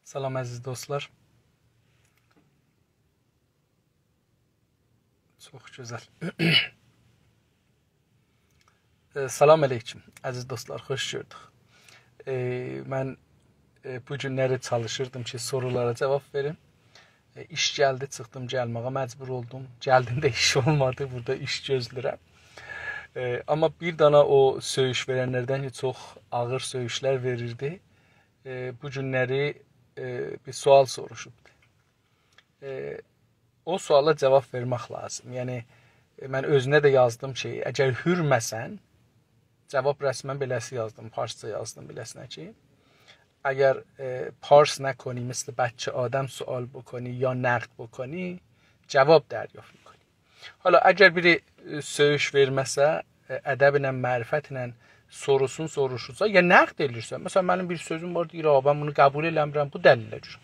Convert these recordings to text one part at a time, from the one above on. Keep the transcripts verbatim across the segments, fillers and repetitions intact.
سلام عزیز دوستلار. چوخ گؤزل. ائ، سلام علیکم، عزیز دوستلار، خوش گؤردوک. ائ، من، ائ، بو گونلری چالیشیردیم کی، سورولارا جاواب وئریم. ائ، ایش گلدی، چیخدیم گلمه‌یه مجبور اولدوم. گلدیم ده ایش اولمادی، بورادا ایش گؤزله‌ییرم. ائ، آمما بیر دانا او سؤیوش وئرنلردن کی، چوخ آغیر سؤیوشلر وئریردی. ائ، بو گونلری، ائ، بیر سؤال سوروشوبدو. ائ، او سؤالا جاواب وئرمک لازیم. یعنی، ائ، من اؤزونه ده یازدیم کی، اگر هورمه‌سن، جاواب رسما بئله‌سی یازدیم، فارسجا یازدیم بئله‌سینه کی، اگر، ائ، پارس نکنی، مثل بچه آدم سؤال بکنی یا نقد بکنی، جواب دریافت می‌کنی. حالا اگر بیری، ائ، سؤیوش وئرمه‌سه، ائ، ادبله، معرفتله سوروسون، سوروشورسا، یا نقد ائدیرسه، مثلا، منیم بیر سؤزوم وار، دئییر، «آ، من بونو قبول ائله‌میرم، بو دلیله گؤره.»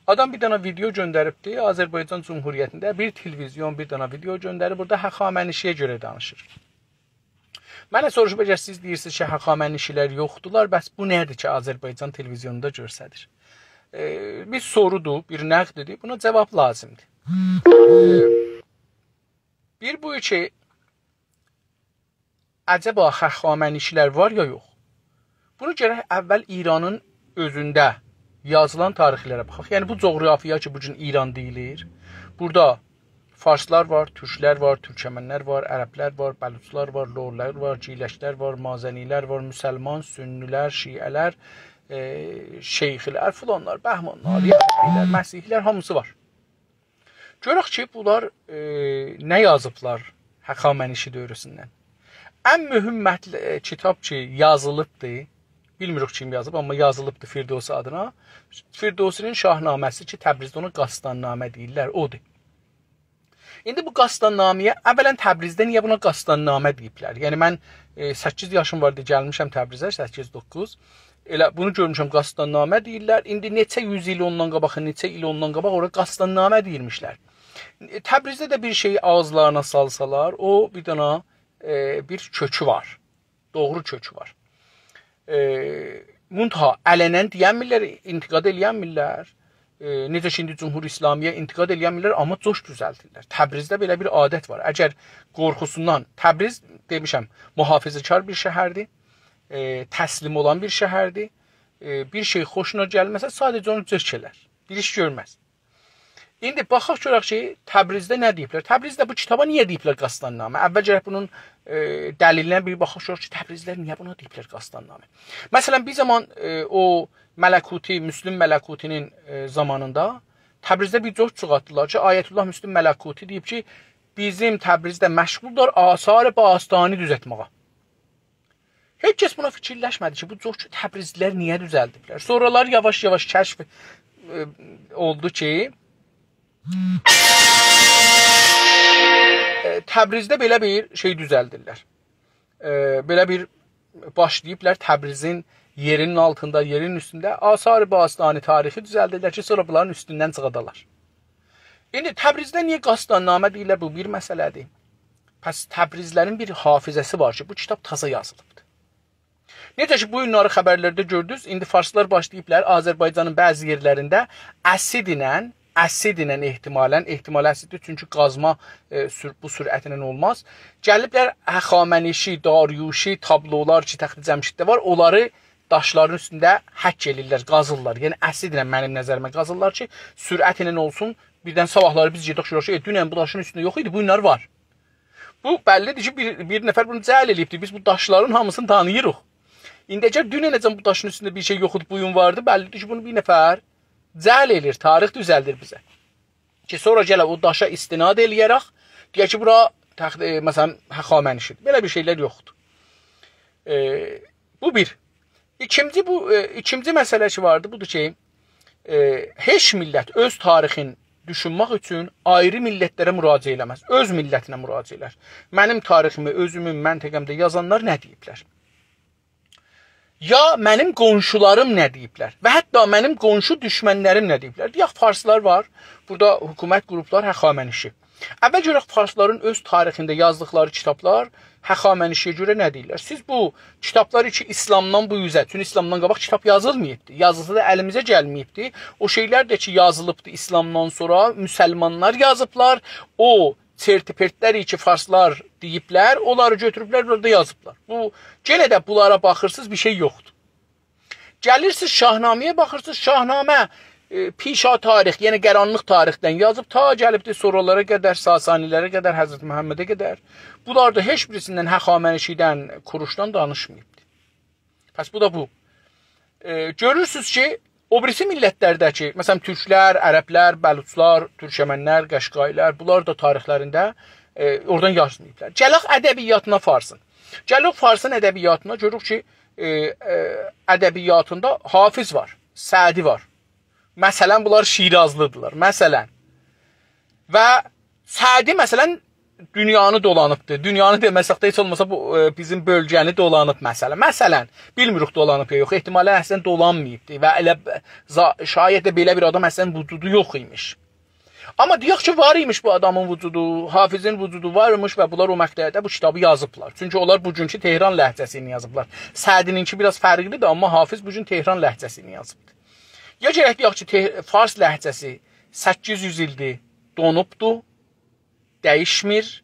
آدام بیر دانا ویدئو گؤندریبدی، آذربایجان جمهوریتینده بیر تلویزیون بیر دانا ویدئو گؤندریب، بورادا هخامنشی‌یه گؤره دانیشیر. منه سوروشوب، «اگر سیز دئییرسینیز کی، هخامنشی‌لر یوخدولار، بس بو نه‌دیر کی، آذربایجان تلویزیونوندا گؤستریر؟» ائ، بیر سورودور، بیر نقددیر، بونا جاواب لازیمدیر. ائ، بیر بو کی، عجبا هخامنشی‌لر وار یا یوخ؟ بونو گرک اول ایرانین اؤزونده یازیلان تاریخلره باخاق. یعنی، بو جغرافیا کی، بو گون ایران دئییلیر، بورادا فارسلار وار، تورکلر وار، تورکمنلر وار، عربلر وار، بلوچلار وار، لورلار وار، گیلکلر وار، مازنی‌لر وار، مسلمان، سنی‌لر، شیعه‌لر، ائ، شیخی‌لر، فلانلار، بهمانلار، یهودی‌لر، مسیحی‌لر، هامیسی وار. گؤرک کی، بونلار، ائ، نه یازیبلار هخامنشی دؤوره‌سیندن. ان مهم مطل-، ائ، کیتاب کی، یازیلیبدی، بیلمیریک کیم یازیب، آمما یازیلیبدی فردوسی آدینا. فردوسی‌نین شاهنامه‌سی کی، تبریزده اونا قاستان‌نامه دئییرلر، اودور. ایندی بو قاستان‌نامه‌یه، اولا تبریزده نییه بونا قاستان‌نامه دئییبلر؟ یعنی من، ائ، سککیز یاشیم واردی، گلمیشم تبریزه، سککیز، دوققوز. ائله بونو گؤرموشم، قاستان‌نامه دئییرلر. ایندی نئچه یوز ایل اوندان قاباق، نئچه ایل اوندان قاباق اورا قاستان‌نامه دئییرمیشلر. ائ، تبریزده ده بیر شئیی آغیزلارینا سالسالار، او بیر دانا، ائ، بیر کؤکو وار. دوغرو کؤکو وار. ائ، منتها علناً دئینمیرلر، انتقاد ائلینمیرلر. ائ، نئجه کی، ایندی جمهوری اسلامی‌یه انتقاد ائلینمیرلر، آمما جوک دوزلدیرلر. تبریزده بئله بیر عادت وار. اگر قورخوسوندان، تبریز، دئمیشم، محافظه‌کار بیر شهردیر، ائ، تسلیم اولان بیر شهردیر. ائ، بیر شئی خوشونا گلمه‌سه، ساده‌جه اونو جوک ائلر. بیر ایش گؤرمز. ایندی باخاق گؤرک کی، تبریزده نه دئییبلر؟ تبریزده بو کیتابا نییه دئییبلر قاستان‌نامه؟ اولجه بونون، ائ، دلیلینه بیر باخاق گؤرک کی، تبریزلی‌لر نییه بونا دئییبلر قاستان‌نامه؟ مثلا، بیر زامان، ائ، او ملکوتی، مسلم ملکوتی‌نین، ائ، زامانیندا تبریزده بیر جوک چیخارتدیلار کی، آیت‌الله مسلم ملکوتی دئییب کی، بیزیم تبریزده مشغولدور آثار باستانی دوزلتمه‌یه. هئچ کس بونا فیکیرلشمه‌دی کی، بو جوکو تبریزلی‌لر نییه دوزلدیبلر. سونرالار یاواش-یاواش کشف، ائ، اولدو کی، ائ، تبریزده بئله بیر شئی دوزلدیرلر. ائ، بئله بیر باشلاییبلار تبریزین یئرینین آلتیندا، یئرین اوستونده آثار باستانی تاریخی دوزلدیرلر کی، سونرا بونلارین اوستوندن چیخادالار. ایندی تبریزده نییه قاستان‌نامه دئییرلر، بو بیر مسئله‌دیر. پس تبریزلی‌لرین بیر حافظه‌سی وار کی، بو کیتاب تازا یازیلیبدیر. نئجه کی، بو گونلری خبرلرده گؤردونوز، ایندی فارسلار باشلاییبلار آذربایجانین بعضی یئرلرینده اسید ایله، اسید ایله احتمالاً، احتمال اسیددیر، چونکی قازما، ائ، سور-، بو سرعتله اولماز. گلیبلر هخامنشی، داریوشی تابلولار کی، تخت جمشیدده وار، اونلاری داشلارین اوستونده حک ائله‌ییرلر، قازیرلار. یعنی، اسید ایله منیم نظریمه قازیرلار کی، سرعت ایله اولسون، بیردن صاباحلاری بیز گئدک، گؤرک کی، ائ، دونن بو داشین اوستونده یوخ ایدی، بو گونلری وار. بو بللی‌دیر کی، بیر، بیر نفر بونو جعل ائله‌ییبدیر. بیز بو داشلارین هامیسینی تانیییریق. ایندی اگر دوننه‌جن بو داشین اوستونده بیر شئی یوخ ایدی، بو گون واردی، بللی‌دیر کی، بونو بیر نفر جعل ائله‌ییر، تاریخ دوزلدیر بیزه. کی، سونرا گله او داشا استناد ائله‌یه‌رک دئیه کی، بورا تخت، ائ، مثلا، هخامنشی‌دیر. بئله بیر شئیلر یوخدور. ائ، بو بیر. ایکینجی، بو، ائ، ایکینجی مسئله کی واردی، بودور کی، ائ، هئچ میللت اؤز تاریخین دوشونمک اوچون آیری میللتلره مراجعه ائله‌مز. اؤز میللتینه مراجعه ائلر. منیم تاریخیمی اؤزومون منطقه‌مده یازانلار نه دئییبلر؟ یا منیم قونشولاریم نه دئییبلر؟ و حتی منیم قونشو دوشمنلریم نه دئییبلر؟ دئیک، فارسلار وار، بورادا حکومت قوروبلار، هخامنشی. اول گؤرک فارسلارین اؤز تاریخینده یازدیقلاری کیتابلار، هخامنشی‌یه گؤره نه دئییرلر؟ سیز بو کیتابلاری کی، ایسلامدان بو اوزه، چونکی ایسلامدان قاباق کیتاب یازیلماییبدی، یازیلسا دا الیمیزه گلمه‌ییبدی. او شئیلر ده کی، یازیلیبدی ایسلامدان سونرا، مسلمانلار یازیبلار. او چرت‌وپرت‌لر کی، فارسلار دئییبلر، اونلاری گؤتوروبلر، بورادا یازیبلار. بو، یئنه ده بونلارا باخیرسینیز، بیر شئی یوخدور. گلیرسینیز شاهنامه‌یه، باخیرسینیز، شاهنامه، ائ، پیشا تاریخ، یعنی قارانلیق تاریخدن یازیب، تا گلیبدی سونرالارا قدر، ساسانی‌لره قدر، حضرت محمده قدر. بونلار دا هئچ بیریسیندن، هخامنشی‌دن، کوروشدان دانیشماییبدی. پس بو دا بو. ائ، گؤرورسونوز کی، او بیریسی میللت‌لرده‌کی، مثلا، تورکلر، عربلر، بلوچلار، تورکمنلر، قشقایی‌لر، بونلار دا تاریخلرینده، ائ، اورادان یازماییبلار. گلک ادبیاتینا فارسین. گلک فارسین ادبیاتینا، گؤروروک کی، ائ، ائ، ادبیاتیندا حافظ وار، سعدی وار. مثلا، بونلار شیرازلی‌دیرلار. مثلا. و سعدی، مثلا، دونیانی دولانیبدیر. دونیانی دئمه‌سک ده، هئچ اولماسا بو، ائ، بیزیم بؤلگه‌نی دولانیب، مثلا. مثلا، بیلمیریک دولانیب یا یوخ. احتمالا اصلا دولانماییبدی و ائله ب-، زا-، شاید ده بئله بیر آدام اصلا وجودو یوخ ایمیش. آمما دئیک کی، وار ایمیش بو آدامین وجودو، حافظین وجودو وار ایمیش و بونلار او مقطعده بو کیتابی یازیبلار. چونکی اونلار بوگونکو تهران لهجه‌سی ایله یازیبلار. سعدی‌نینکی بیر آز فرقلی‌دیر، آمما حافظ بو گون تهران لهجه‌سی ایله یازیبدیر. یا گرک دئیک کی، ته-، فارس لهجه‌سی سککیز یوز ایلدیر دونوبدو، دییشمیر.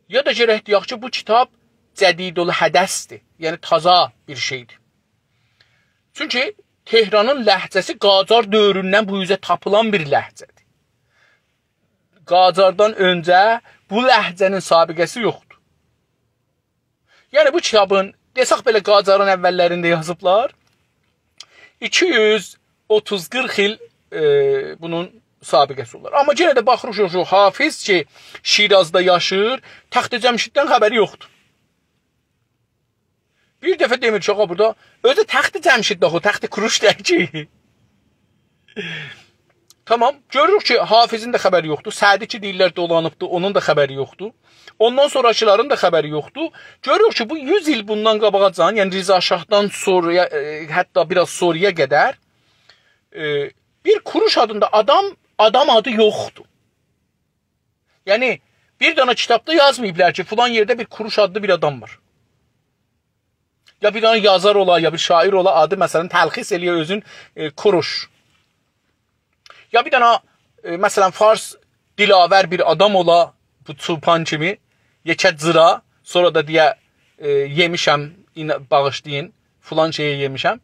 یا دا گرک دئیک کی، بو کیتاب جدیدالحدث‌دیر، یعنی تازا بیر شئی‌دیر. چونکی تهرانین لهجه‌سی قاجار دؤوروندن بو اوزه تاپیلان بیر لهجه‌دیر. قاجاردان اؤنجه بو لهجه‌نین سابقه‌سی یوخدور. یعنی بو کیتابین، دئسک بئله، قاجارین اوللرینده یازیبلار، ایکی یوز اوتوز قیرخ ایل، ائ، بونون سابقه‌سی اولار. آمما یئنه ده باخیریق، او حافظ کی، شیرازدا یاشاییر، تخت جمشیددن خبری یوخدور. بیر دفعه دئمیر کی، آغا، بورادا اؤزو تخت جمشید، آخی تخت کوروش دئییل کی. تامام، گؤروروک کی، حافظین ده خبری یوخدور. سعدی کی، دئییرلر دولانیبدی، اونون دا خبری یوخدور. اوندان سونراکیلارین دا خبری یوخدور. گؤروروک کی، بو یوز ایل بوندان قاباغاجان، یعنی رضا شاهدان سونرا، ائ، حتی بیر آز سونرایا قدر، ائ، بیر کوروش آدیندا آدام، آدام آدی یوخدور. یعنی، بیر دنه کیتابدا یازماییبلار کی، فلان یئرده بیر کوروش آدلی بیر آدام وار. یا بیر دنه یازار اولا، یا بیر شاعر اولا، آدی، مثلا، تلخیص ائله‌یه اؤزون، ائ، کوروش. یا بیر دنه، ائ، مثلا، فارس دلاور بیر آدام اولا، بو چوپان کیمی، یئکه جیرا، سونرا دا دئیه، ائ، یئمیشم، اینا-، باغیشلایین، فلان شئیه یئمیشم.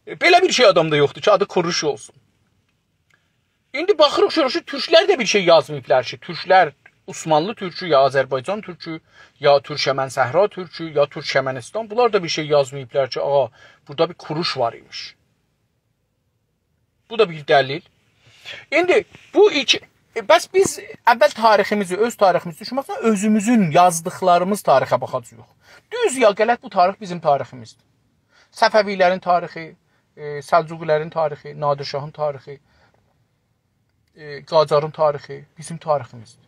ائ، بئله بیر شئی آدامدا یوخدور کی، آدی کوروش اولسون. ایندی باخیریق، گؤروروک کی، تورکلر ده بیر شئی یازماییبلار کی، تورکلر، عثمانلی تورکو، یا آذربایجان تورکو، یا تورکمن صحرا تورکو، یا تورکمنیستان، بونلار دا بیر شئی یازماییبلار کی، آغا، بورادا بیر کوروش وار ایمیش. بو دا بیر دلیل. ایندی بو ایکی، ائ، بس بیز اول تاریخیمیزی، اؤز تاریخیمیزی دوشونمکدن اؤزوموزون یازدیقلاریمیز تاریخه باخاجاغیق. دوز یا غلط، بو تاریخ بیزیم تاریخیمیزدیر. صفوی‌لرین تاریخی، ائ، سلجوقی‌لرین تاریخی، نادر شاهین تاریخی، ائ، قاجارین تاریخی بیزیم تاریخیمیزدیر.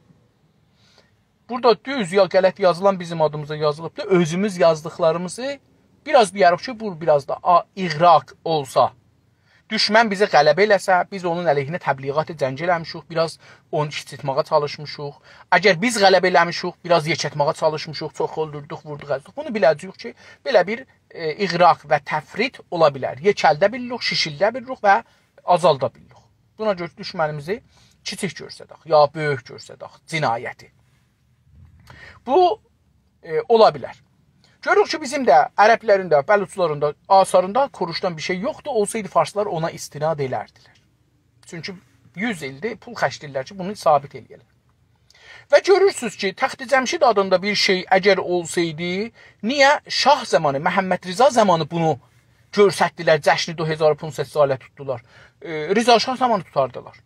بورادا دوز یا غلط یازیلان بیزیم آدیمیزا یازیلیبدیر. اؤزوموز یازدیقلاریمیزی بیر آز دئیه‌ریک کی، بو بیر آز دا آ-، اغراق اولسا، دوشمن بیزه غلبه ائله‌سه، بیز اونون علیهینه تبلیغات جنگ ائله‌میشیک، بیر آز اونو کیچیلتمه‌یه چالیشمیشیق. اگر بیز غلبه ائله‌میشیک، بیر آز یئکلتمه‌یه چالیشمیشیق، چوخ اؤلدوردوک، ووردوق، ازدیک. بونو بیله‌جه‌ییک کی، بئله بیر، ائ، اغراق و تفریط اولا بیلر. یئکلده بیلیریک، شیشیلده بیلیریک و آزالدا بیلیریک. بونا گؤره دوشمنیمیزی کیچیک گؤرسدک، یا بؤیوک گؤرسدک، جنایتی. بو، ائ، اولا بیلر. گؤروروک کی، بیزیم ده عربلرین ده، بلوچلارین دا آثاریندا کوروشدان بیر شئی یوخدور. اولسایدی، فارسلار اونا استناد ائلردیلر. چونکی یوز ایلدیر پول خرجله‌ییرلر کی، بونو ثابت ائله‌یه‌لر. و گؤرورسونوز کی، تخت جمشید آدیندا بیر شئی اگر اولسایدی، نییه شاه زامانی، محمدرضا زامانی بونو گؤرستدیلر، جشن دو هزار و پانصد ساله توتدولار؟ ائ، رضا شاه زامانی توتاردیلار.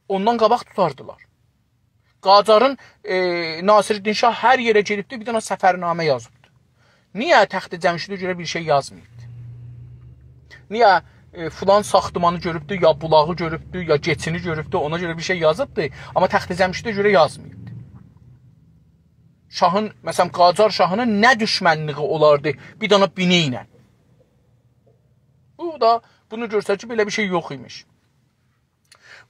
اوندان قاباق توتاردیلار. قاجارین، ائ، ناصرالدین شاه هر یئره گئدیبدی، بیر دنه سفرنامه یازیبدی. نییه تخت جمشیده گؤره بیر شئی یازماییبدی؟ نییه، ائ، فلان ساختمانی گؤروبدو، یا بولاغی گؤروبدو، یا کئچینی گؤروبدو، اونا گؤره بیر شئی یازیبدی، آمما تخت جمشیده گؤره یازماییبدی؟ شاهین، مثلا، قاجار شاهینین نه دوشمنلیگی اولاردی بیر دنه بینه ایله؟ بو دا بونو گؤستریر کی، بئله بیر شئی یوخ ایمیش.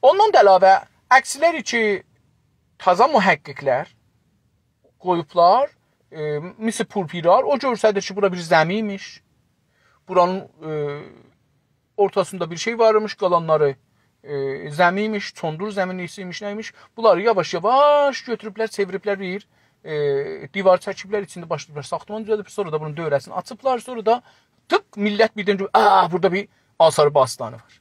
اوندان دا علاوه، عکسلر کی، تازا محقق‌لر، قویوبلار، ائ، میس پورپورالار، او گؤستریر کی، بورا بیر زمی‌یمیش. بورانین، ائ، اورتاسیندا بیر شئی وارمیش، قالانلاری، ائ، زمی‌یمیش، چوندور زمینی‌سی‌یمیش، نه ایمیش. بونلاری یاواش-یاواش گؤتوروبلر، چئویریبلر بیر، ائ، دیوار چکیبلر، ایچینده باشلاییبلار ساختمان دوزلدیب، سونرا دا بونون دؤوره‌سینی آچیبلار، سونرا دا تیک میللت بیردن گؤر، «آ، بورادا بیر آثار باستانی وار.»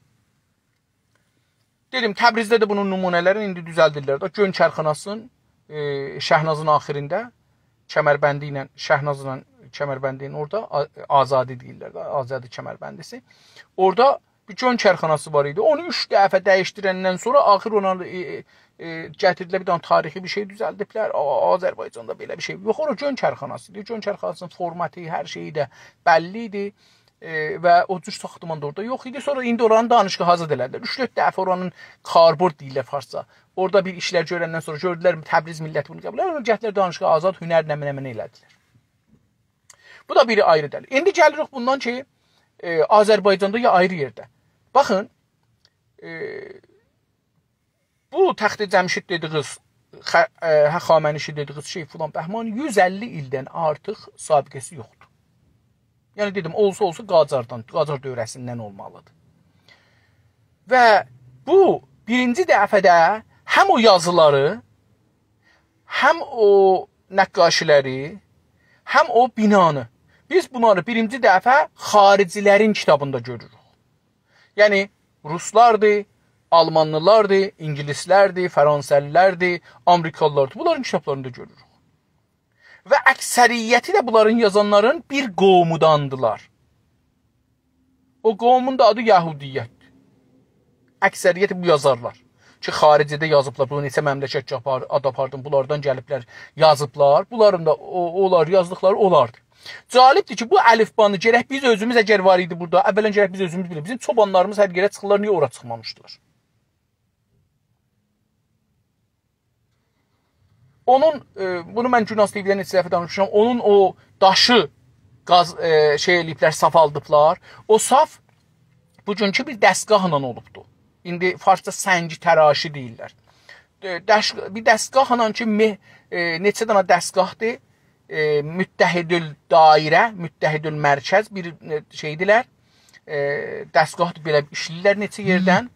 دئدیم، تبریزده ده بونون نمونه‌لرینی ایندی دوزلدیرلر ده. گؤن کارخاناسینین، ائ، شهنازین آخیرینده، کمربندی ایله، شهنازلا کمربندی‌نین اورادا، آ-، آزادی دئییرلر ده، آزادی کمربندی‌سی. اورادا بیر گؤن کارخاناسی وار ایدی. اونو اوچ دفعه دییشدیرندن سونرا آخیر اونا، ائ، ائ، گتیردیلر، بیر دنه تاریخی بیر شئی دوزلدیبلر. آ-، آذربایجاندا بئله بیر شئی یوخ. اورا گؤن کارخاناسی ایدی. گؤن کارخاناسینین فورماتی، هر شئیی ده بللی ایدی. ائ، و او جور ساختمان دا اورادا یوخ ایدی. سونرا ایندی اورانی دانشگاه آزاد ائله‌دیلر. اوچ-دؤرد دفعه اورانین کاربرد دئییرلر فارسجا. اورادا بیر ایشلر گؤرندن سونرا گؤردولر، تبریز میللتی بونو قبول ائله‌میر، گتیردیلر دانشگاه آزاد، هنر نمنه-نمنه ائله‌دیلر. بو دا بیری آیری دلیل. ایندی گلیریک بوندان کی، ائ، آذربایجاندا یا آیری یئرده. باخین، ائ، بو تخت جمشید دئدیگینیز، خ-، ائ، هخامنشی دئدیگینیز شئی فلان بهمان یوز اللی ایلدن آرتیق سابقه‌سی یوخدور. یعنی دئدیم، اولسا اولسا قاجاردان، قاجار دؤوره‌سیندن اولمالیدیر. و بو بیرینجی دفعه‌ده هم او یازیلاری، هم او نقاشی‌لری، هم او بینانی، بیز بونلاری بیرینجی دفعه خارجی‌لرین کیتابیندا گؤروروک. یعنی، روسلاردیر، آلمانلی‌لاردیر، اینگیلیسلردیر، فرانسه‌لی‌لردیر، آمریکالی‌لاردیر. بونلارین کیتابلاریندا گؤروروک. و اکثریتی ده بونلارین یازانلارین بیر قوموداندیلار. او قومون دا آدی یهودیت‌دیر. اکثریتی بو یازارلار کی، خارجده یازیبلار، بو نئچه مملکت کی، آپار-، آد آپاردیم، بونلاردان گلیبلر، یازیبلار. بونلارین دا، او، اونلار یازدیقلاری اولاردی. جالبدیر کی، بو الفبانی گرک بیز اؤزوموز، اگر وار ایدی بورادا، اولاً گرک بیز اؤزوموز بیلک. بیزیم چوبانلاریمیز هر یئره چیخیرلار، نییه اورا چیخمامیشدیلار؟ اونون، ائ، بونو من گوناز تی‌وی‌ده نئچه دفعه دانیشمیشام، اونون او داشی قاز-، ائ، شئی ائله‌ییبلر، صافالدیبلار. او صاف بوگونکو بیر دستگاهلا اولوبدو. ایندی فارسجا سنگ‌تراشی دئییرلر. ائ، دش-، بیر دستگاهلا کی، مه-، ائ، نئچه دنه دستگاهدیر، ائ، متحدالدایره، متحدالمرکز بیر، ائ، شئیدیلر. ائ، دستگاهدیر، بئله ایشله‌ییرلر نئچه یئردن.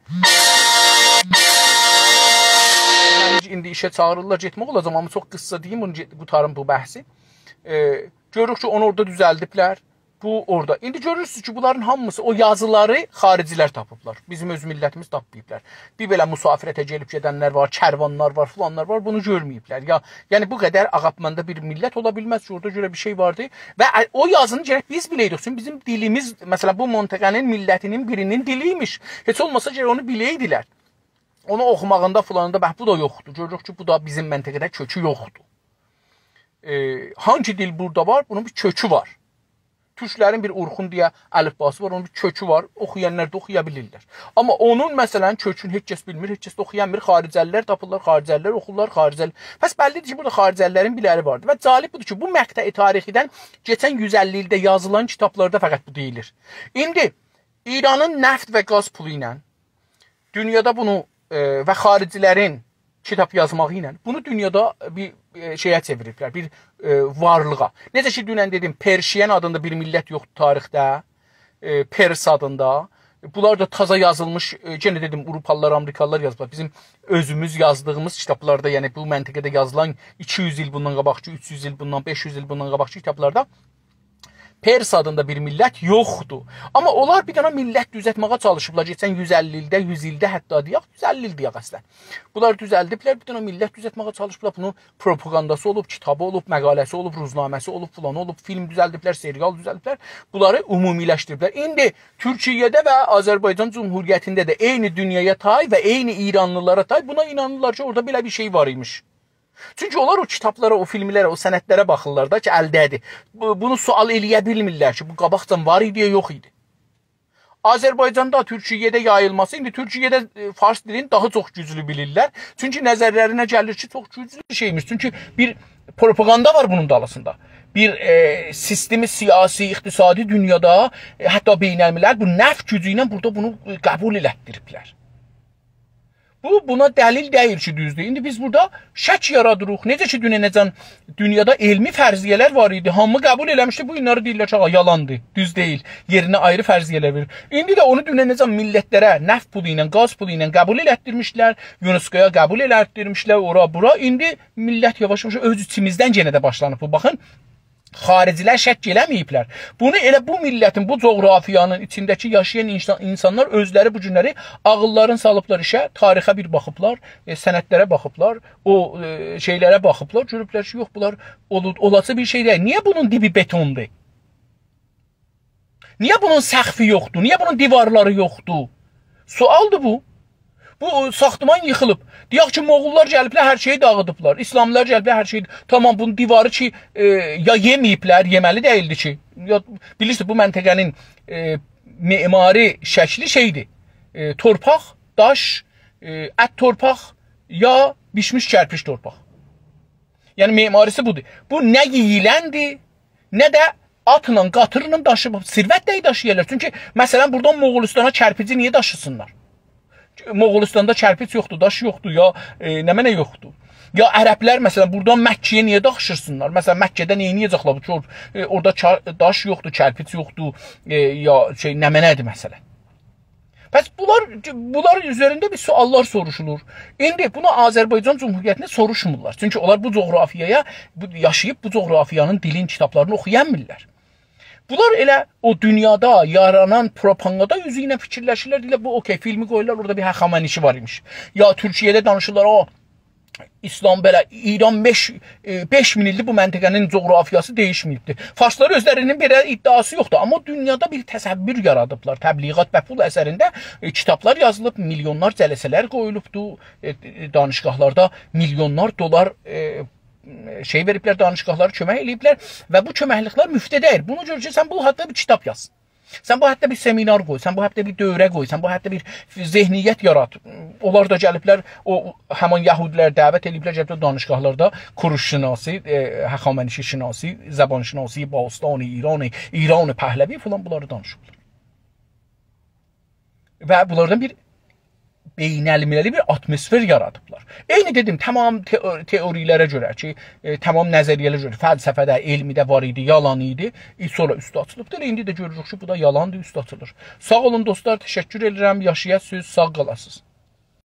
من ایندی ایشه چاغیریرلار، گئتمک اولاجاغام، آمما چوخ قیسا دئییم، بونو گئت-، قوتاریم بو بحثی. ائ، گؤروروک کی، اونو اورادا دوزلدیبلر. بو اورادا. ایندی گؤرورسونوز کی، بونلارین هامیسی، او یازیلاری خارجی‌لر تاپیبلار. بیزیم اؤز میللتیمیز تاپماییبلار. بیر بئله مسافرته گلیب گئدنلر وار، کروانلار وار، فلانلار وار، بونو گؤرمه‌ییبلر. یا، یعنی بو قدر آغاپماندا بیر میللت اولا بیلمز کی، اورادا گؤره بیر شئی واردی. و ا-، او یازینی گرک بیز بیله‌یدیک. چونکی بیزیم دیلیمیز، مثلا، بو منطقه‌نین میللتی‌نین بیرینین دیلی ایمیش. هئچ اولماسا گرک اونو بیله‌یدیلر. اونو اوخوماغیندا، فلانیندا، باخ، بو دا یوخدور. گؤروروک کی، بو دا بیزیم منطقه‌ده کؤکو یوخدور. ائ، هانگی دیل بورادا وار، بونون بیر کؤکو وار. تورکلرین بیر اورخون دئیه الفباسی وار، اونون بیر کؤکو وار، اوخویانلار دا اوخویا بیلیرلر. آمما اونون، مثلا، کؤکون هئچ کس بیلمیر، هئچ کس ده اوخویا بیلمیر، خارجه‌لی‌لر تاپیرلار، خارجه‌لی‌لر اوخورلار، خارجه‌لی-، پس بللی‌دیر کی، بورادا خارجه‌لی‌لرین بیر اری واردی. و جالب بودور کی، بو مقطع تاریخی‌دن کئچن یوز اللی ایلده یازیلان کیتابلاردا فقط بو دئییلیر. ایندی ایرانین نفت و گاز پولو ایله دونیادا بونو، ائ، و خارجی‌لرین کیتاب یازماغی ایله بونو دونیادا بیر، ائ، شئیه چئویریبلر، بیر، ائ، وارلیغا. نئجه کی، دونن دئدیم، پرشین آدیندا بیر میللت یوخدور تاریخده، ائ، پرس آدیندا. بونلار دا تازا یازیلمیش، ائ، یئنه دئدیم، آوروپالی‌لار، آمریکالی‌لار یازیبلار. بیزیم اؤزوموز یازدیغیمیز کیتابلاردا، یعنی بو منطقه‌ده یازیلان ایکی یوز ایل بوندان قاباقکی، اوچ یوز ایل بوندان، بئش یوز ایل بوندان قاباقکی کیتابلاردا پرس آدیندا بیر میللت یوخدور. آمما اونلار بیر دنه میللت دوزلتمه‌یه چالیشیبلار. کئچن یوز اللی ایلده، یوز ایلده حتی دئیک، یوز اللی ایل دئیک اصلا. بونلار دوزلدیبلر، بیر دنه میللت دوزلتمه‌یه چالیشیبلار. بونون پروپاگانداسی اولوب، کیتابی اولوب، مقاله‌سی اولوب، روزنامه‌سی اولوب، فلان اولوب، فیلم دوزلدیبلر، سریال دوزلدیبلر. بونلاری عمومی‌لشدیریبلر. ایندی تورکیه‌ده و آذربایجان جمهوریتینده ده عینی دونیایا تای و عینی ایرانلی‌لارا تای بونا اینانیرلار کی، اورادا بئله بیر شئی وار ایمیش. چونکی اونلار او کیتابلارا، او فیلملره، او سندلره باخیرلار دا کی، الده‌دیر. بو-، بونو سؤال ائله‌یه بیلمیرلر کی، بو قاباقجان وار ایدی یا یوخ ایدی. آذربایجاندا، تورکیه‌ده یاییلماسی، ایندی تورکیه‌ده، ائ، فارس دیلینی داها چوخ گوجلو بیلیرلر. چونکی نظرلرینه گلیر کی، چوخ گوجلو بیر شئیمیش. چونکی بیر پروپاگاندا وار بونون دالیسیندا. بیر، ائ، سیستمی سیاسی، اقتصادی دونیادا، ائ، حتی بین‌الملل بو نفت گوجو ایله بورادا بونو، ائ، قبول ائلتدیریبلر. بو، بونا دلیل دئییل کی، دوزدور. ایندی بیز بورادا شک یارادیریق. نئجه کی، دوننه‌جن دونیادا علمی فرضیه‌لر وار ایدی، هامی قبول ائله‌میشدی. بو گونلری دئییرلر کی، «آغا، یالاندیر، دوز دئییل، یئرینه آیری فرضیه‌لر وئریر.» ایندی ده اونو دوننه‌جن میللتلره نفت پولو ایله، گاز پولو ایله قبول ائلتدیرمیشدیلر، یونسکویا قبول ائلتدیرمیشدیلر، اورا، بورا. ایندی میللت یاواش-یاواش اؤز ایچیمیزدن یئنه ده باشلانیب بو. باخین، خارجی‌لر شک ائله‌مه‌ییبلر. بونو ائله بو میللتین، بو جغرافیانین ایچینده‌کی یاشایان اینسان-، اینسانلار اؤزلری بو گونلری عاغیللارین سالیبلار ایشه، تاریخه بیر باخیبلار، ائ، سندلره باخیبلار، او، ائ، شئیلره باخیبلار، گؤروبلر کی، یوخ، بونلار اولو-، اولاجاق بیر شئی دئییل. نییه بونون دیبی بتوندور؟ نییه بونون سقفی یوخدور؟ نییه بونون دیوارلاری یوخدور؟ سؤالدیر بو. بو ساختمان ییخیلیب. دئیک کی، موغوللار گلیبلر، هر شئیی داغیدیبلار. ایسلامی‌لر گلیبلر، هر شئیی. تامام، بونون دیواری کی، ائ، یا یئمه‌ییبلر، یئمه‌لی دئییلدی کی. یا، بیلیرسینیز، بو منطقه‌نین، ائ، معماری شکلی شئیدیر. ائ، تورپاق، داش، ائ، ات تورپاق، یا بیشمیش کرپیچ تورپاق. یعنی معماری‌سی بودور. بو نه یئییلندیر، نه ده آتلا، قاطیرلا داشیییب. ثروت ده داشییارلار. چونکی، مثلا، بورادان موغولستانا کرپیجی نییه داشیسینلار؟ موغولستاندا کرپیچ یوخدور، داش یوخدور، یا، ائ، نمنه یوخدور؟ یا عربلر، مثلا، بورادان مکه‌یه نییه داشیسینلار؟ مثلا، مکه‌ده نییه، نییه داشییاجاقلار بو کی، ائ، اورادا کا-، داش یوخدور، کرپیچ یوخدور، ائ، یا شئی، نمنه‌دیر، مثلا؟ پس بونلار، بونلار اوزرینده بیر سؤاللار سوروشولور. ایندی بونو آذربایجان جمهوریتینده سوروشمورلار. چونکی اونلار بو جغرافیایا، بو، یاشاییب بو جغرافیانین دیلین، کیتابلارینی اوخویا بیلمیرلر. بونلار ائله او دونیادا یارانان پروپاگاندا اوزو ایله فیکیرلشیرلر. دئییرلر، بو اوکی، فیلمی قویورلار، اورادا بیر هخامنشی وار ایمیش. یا تورکیه‌ده دانیشیرلار، او ایسلام بئله، ایران بئش، ائ، بئش مین ایلدیر بو منطقه‌نین جغرافیاسی دییشمه‌ییبدیر. فارسلار اؤزلرینین بئله ادعاسی یوخدور، آمما دونیادا بیر تصور یارادیبلار. تبلیغات و پول اثرینده، ائ، کیتابلار یازیلیب، میلیونلار جلسه‌لر قویولوبدور، ائ، ائ، دانشگاهلاردا میلیونلار دلار، ائ، شئی وئریبلر، دانشگاهلارا کؤمک ائله‌ییبلر و بو کؤمکلیکلر مفته دئییل. بونو گؤر کی، سن بو حاقدا بیر کیتاب یاز. سن بو حاقدا بیر سمینار قوی، سن بو حاقدا بیر دوره قوی، سن بو حاقدا بیر ذهنیت یارات. اونلار دا گلیبلر، او همان یهودی‌لر دعوت ائدیبلر، گلیبلر دانشگاهلاردا کوروش‌شناسی، ائ، هخامنشی‌شناسی، زبان‌شناسی باستان ایران، ایران پهلوی فلان، بونلاری دانیشیبلار. و بونلاردان بیر بین‌المللی بیر آتموسفر یارادیبلار. عینی دئدیم، تمام تئو-، تئوری‌لره گؤره کی، ائ، تمام نظریه‌لره گؤره، فلسفه‌ده، علمی‌ده وار ایدی، یالان ایدی. ائ، سونرا اوسته آچیلیبدیر. ایندی ده گؤروروک کی، بو دا یالاندیر، اوسته آچیلیر. ساغ اولون دوستلار، تشکر ائدیرم. یاشایاسینیز، ساغ قالاسینیز.